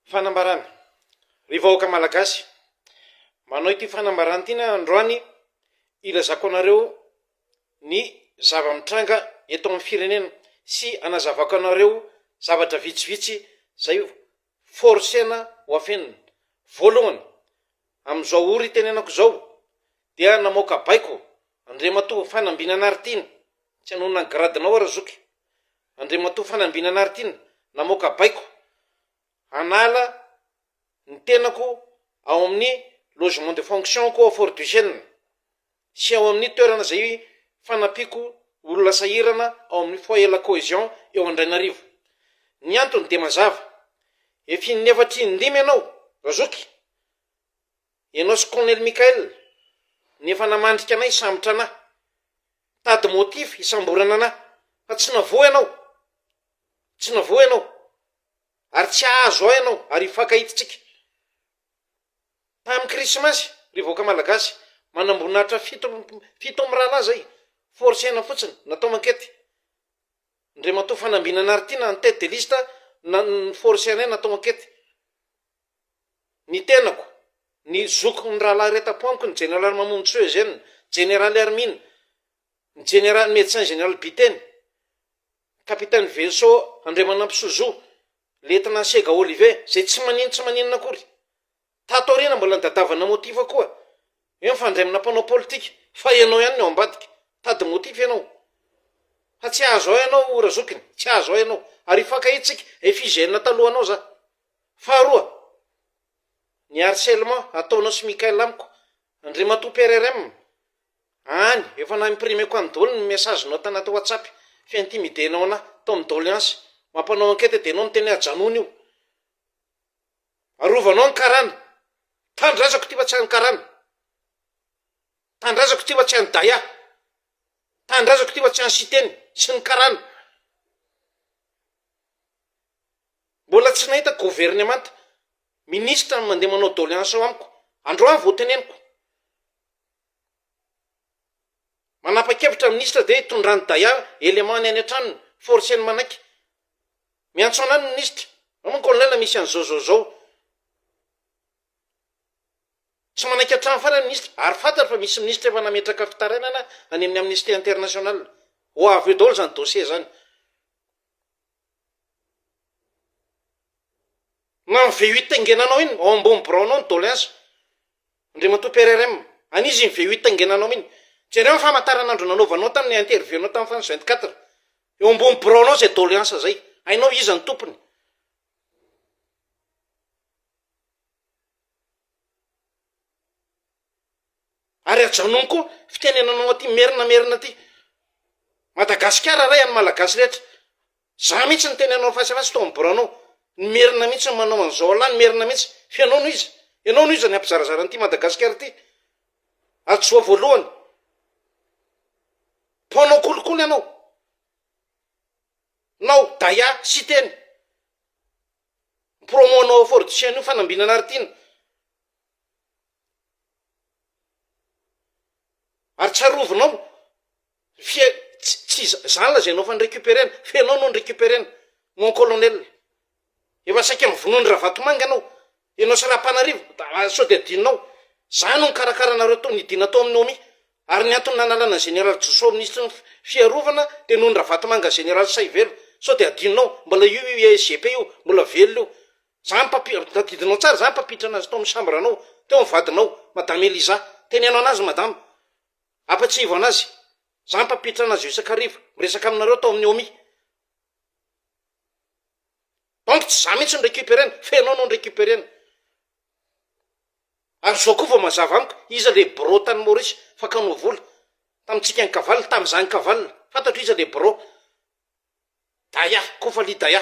Fanambarana, Ry vahoaka Malagasy, manao ity fanambarana ity aho androany hilazako anareo ny zava-mitranga eto amin'ny firenena sy hanazavako anareo zavatra vitsivitsy izay forcena ho afenina. Voalohany, amin'izao ora itenenako izao dia namoaka baiko Andriamatoa Fanambinana Haritiana, tsy hanonona ny grade-nao aho razoky, Andriamatoa Fanambinana Haritiana namoaka baiko hanala ny tenako ao amin'ny logement de fonction-ko ao Fort Duchesne sy ao amin'ny toerana izay fanampiako olona sahirana ao amin'ny Foyer La Cohésion eo Andrainarivo. Ny antony dia mazava, efa in'efatra indimy ianao razoky, ianao sy Colonel Michael no efa namandrika anay hisambotra anah, mitady motif hisamborana anah, fa tsy navoa ianao, tsy navoa ianao, ary tsy hahazo ahy ianao ary hifankahita tsika. Tamin'ny krismasy, ry vahoaka malagasy, manamboninahitra fito fito mirahalahy zay, forcena fotsiny, natao mankety. Ndriamatoa Fanambinana Haritiana en tête de liste na ni-forcer anay natao enquête. Ny tenako, ny zokiko ny rahalahy iray tampo amiko, ny Jeneraly Mamonjisoa Eugène, Jeneraly Hermine, ny Jeneraly Médecin Général Biteny, Capitaine Veso Andriamanampisoa Zo, Lietnà Sega Olivier, izay tsy manino tsy maninona akory. Tato aoriana mbola nidadavana motif koa hoe mifandray amina mpanao politika fa ianao ihany no ao ambadika. Tady motif ianao. Fa tsy hahazo ahy ianao razokiny, tsy hahazo ahy ianao. Ary hifankahita tsika, FIGN talohanao za. Faharoa, ny harcèlement ataonao sy Mickaël amiko, Andriamatoa PRRM, any, efa na-imprimer-ko any daholo ny message-nao tanaty WhatsApp, fi-intimider-nao anah, tao amin'ny doléance, mampanao enquête dia ianao miteny hoe ajanony io. Arovanao ny karana. Tanindrazako ity fa tsy an'ny karana. Tanindrazako ity fa tsy an'i Daya. Tanindrazako ity fa tsy an'i Siteny sy ny karana. Mbola tsy nahita governemanta, ministra mandeha manao doléance ao amiko. Androany vao teneniko. Manapa-kevitra ny ministra dia itondran'i Daya élément-ny any an-tranony, forcer-ny manaiky. Miantso anah ny minisitra, ao mon colonel misy an'izao zao zao. Tsy manaiky hatramin'ny farany ny minisitra, ary fantany fa misy minisitra efa nametraka fitarainana any amin'ny Amnesty International. Ho avy eo daholo izany dossier izany. Na ny V8 taingenanao iny, ao ambony biraonao ny doléance. Andriamatoa PRRM, an'iza iny V8 taingenanao iny? Jereo ny famantaranandro nanaovanao tamin'ny interview-nao tamin'ny France 24. Eo ambony biraonao izay doléance izay. Hainao iza ny tompony. Ary ajanony koa fitenenanao aty merina merina aty. Madagasikara ray an'ny Malagasy rehetra. Za mihitsy niteny anao face à face tao amin'ny biraonao. Ny merina mihitsy no manao an'izao Allah, ny merina mihitsy. Fa ianao no iza? Ianao no iza ny hampizarazara an'ity Madagasikara ity? Ary tsy vao voalohany. Mpanao kolikoly ianao. Nao, Daya, Siteny. Promo anao Fordisien io fanambinana Aritiana. Ary tsarovinao fie tsy zany lazainao fa ni-recuperena, fa ianao no ni-recuperena, mon colonel. Efa saika novonoin'i Ravatomanga ianao, ianao sy Rapanarivo, sao dia adinonao. Za no nikarakara anareo tao, nidina tao amin'ny OMI. Ary ny antony nanalana ny Général Josoa minisitry ny fiarovana dia noho ny Ravatomanga Général Sahivelo. Sao dia adinonao, mbola io io ISGP io, mbola velona io. Za mpapi, tadidinao tsara, za mpampiditra anazy tao amin'ny chambre anao, teo amin'ny vadinao, Madame Eliza. Teneno anazy madama. Ampatsiahivo anazy. Za mpampiditra anazy io isan-kariva, miresaka aminareo tao amin'ny OMI. Donc tsy za mihitsy no recuperena, fa ianao no recuperena. Ary zao koa vao mazava amiko, iza le bro tany Maurice fakanao vola, tamintsika ny cavale, tamin'izany cavale, fantatro iza le bro. Daya, Kofali Daya.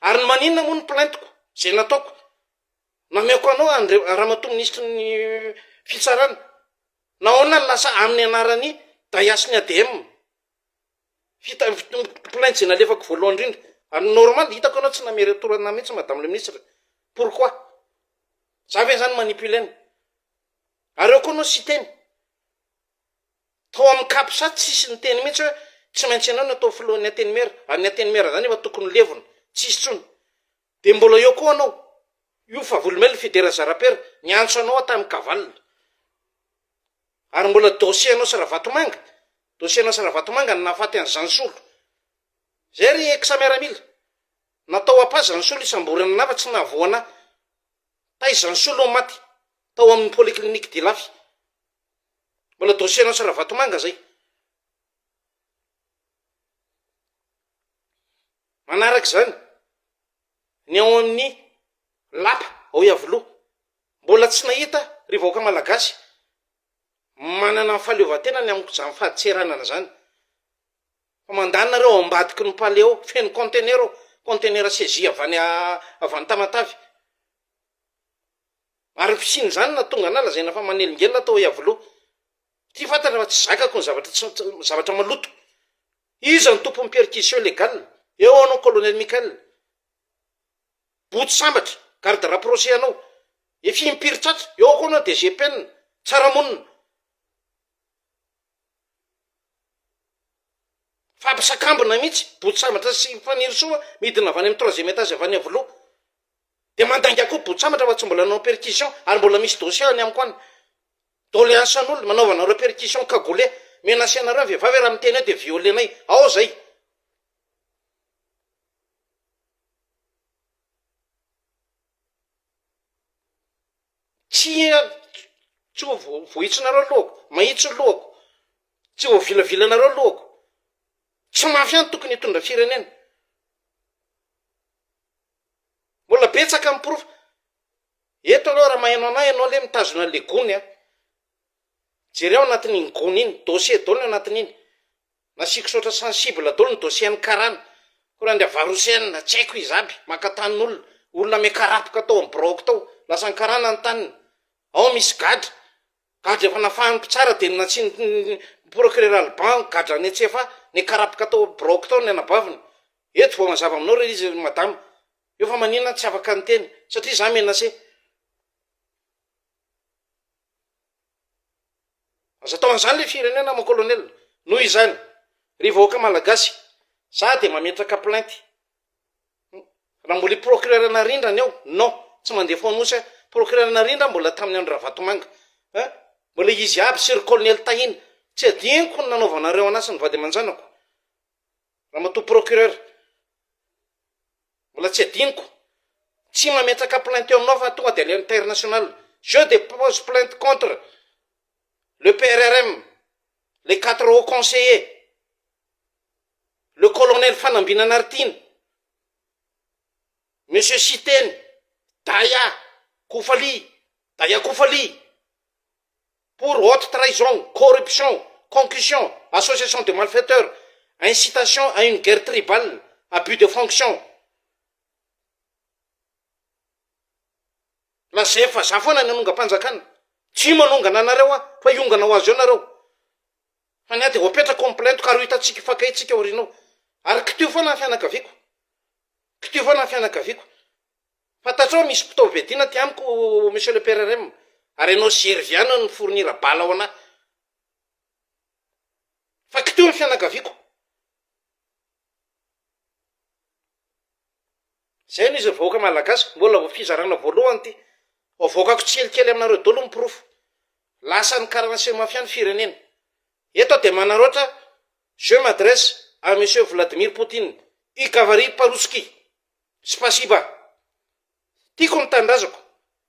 Ary ny maninona moa ny plainte-ko, izay nataoko, nameko anao Andre, Ramatoa Minisitry ny Fitsarana, nahoana no lasa amin'ny anaran'i Daya sy ny ADM? Fita, plainte izay nalefako voalohany indrindra. Ary normal, hitako ianao tsy name retour anah mihitsy Madame le Ministre. Pourquoi? Za ve zany manipuler-na? Ary eo koa anao Siteny. Tao amin'ny Capsat tsisy niteny mihitsy hoe tsy maintsy ianao no atao filohan'ny Antenimiera, ary ny Antenimiera zany efa tokony levona, tsisy intsony. Dia mbola eo koa anao. Io Vavolombelona Fidera Zarapera, niantso anao aho tamin'ny cavale. Ary mbola dossier anao sy Ravatomanga, dossier anao sy Ravatomanga no nahafaty an'i Zanisolo. Zay ry ex miaramila. Natao apa Zanisolo hisamborana anah fa tsy nahavoa anah. Taiza Zanisolo no maty? Tao amin'ny polyclinique d'Ilafy. Mbola dossier anao sy Ravatomanga zay. Manaraka izany, ny ao amin'ny lapa ao Iavoloha. Mbola tsy nahita ry vahoaka malagasy manana ny fahaleovantena ny amin'izany fadintseranana izany. Fa mandany nareo ao ambadiky ny palais ao, feno conteneur ao, conteneur saisie avy any avy any Tamatave. Ary ny fisian'izany nahatonga anah lazaina fa manelingelina tao Iavoloha. Ty fantatra fa tsy zakako ny zavatra tsy zavatra maloto. Iza no tompon'ny perquisition illégale? Eo anao colonel Michael. Boto sambatra, garde rapproché anao. Efa impiry tratra, eo koa anao DG Penina, tsara monina. Fampisakambina mihitsy, Boto sambatra sy Fanirisoa midina avy any amin'ny troisième étage avy any Iavoloha. Dia mandainga koa Boto sambatra fa tsy mbola nanao perquisition ary mbola misy dossier any amiko any. Doléance an'olona, manaovanareo perquisition cagoule, menacer anareo ny vehivavy raha miteny eo dia violer-nay. Ao zay. Tsia, tsy ho voahitsinareo ny lohako, mahitsy ny lohako, tsy voavilavilanareo ny lohako. Tsy mafy ihany tokony hitondra firenena. Mbola betsaka ny porofo. Eto aloha raha maheno anah ianao le mitazona le gony a. Jereo anatin'iny gony iny, dossier daholo ny anatin'iny. Nasiako saotra sensible daholo ny dossier an'ny karana. Koa raha Varosena, tsy haiko iza aby, maka tanin'olona, olona miakarapoka tao amin'ny biraoko tao, lasan'ny karana ny taniny. Ao misy gadra, gadra efa nafahan'ny mpitsara dia nasian'ny procureur Alban gadra any Antsefa, niakarapoka tao amin'ny biraoko tao ny anabaviny. Eto vao mazava aminao re izy ry madama. Eo fa maninona tsy afaka niteny satria za menacé. Aza atao an'izany le firenena mon colonel. Noho izany, ry vahoaka malagasy, za dia mametraka plainte. Raha mbola i procureur Narindra ny ao, non, tsy mandeha fo Anosy aho. Procureur Narindra mbola tamin'ny andro Ravatomanga. Hein? Mbola izy aby sy ry colonel Tahina. Tsy adinoko ny nanaovanareo anah sy ny vady aman-janako. Ramatoa procureur, mbola tsy adinoko, tsy mametraka plainte eo aminao fa tonga dia aleha international. Je depose plainte contre le PRRM, les quatre hauts conseillers, le colonel Fanambinana Artiana, Monsieur Siteny, Daya, Kofali, Daya Kofali, pour haute trahison, corruption, concussion, association de malfaiteurs, incitation à une guerre tribale, abus de fonction. Lazainy fa za foana ny hanongam-panjakana. Tsy manongana anareo aho fa hiongana ho azy eo nareo. Fa ny ahy dia voapetrako ny plainte-ko ary ho hitantsika hifankahintsika aoriana ao. Ary kitio foana ny fianakaviako. Kitio foana ny fianakaviako. Fantatrao misy mpitaoviadiana aty amiko monsieur le PRRM ary ianao sy Herviano no fournir bala ho anah. Fa kitio ny fianakaviako. Zay no izy ry vahoaka malagasy, mbola vao fizarana voalohany ity. Avoakako tsikelikely aminareo daholo ny porofo. Lasan'ny karana sy mafia ny firenena. Eto aho dia manaraotra je m'adresse à monsieur Vladimir Poutine, i Gavary Parouski. Spasiba. Tiako ny tanindrazako.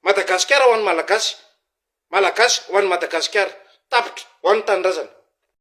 Madagasikara ho an'ny Malagasy. Malagasy ho an'i Madagasikara. Tapitra. Ho an'ny tanindrazana.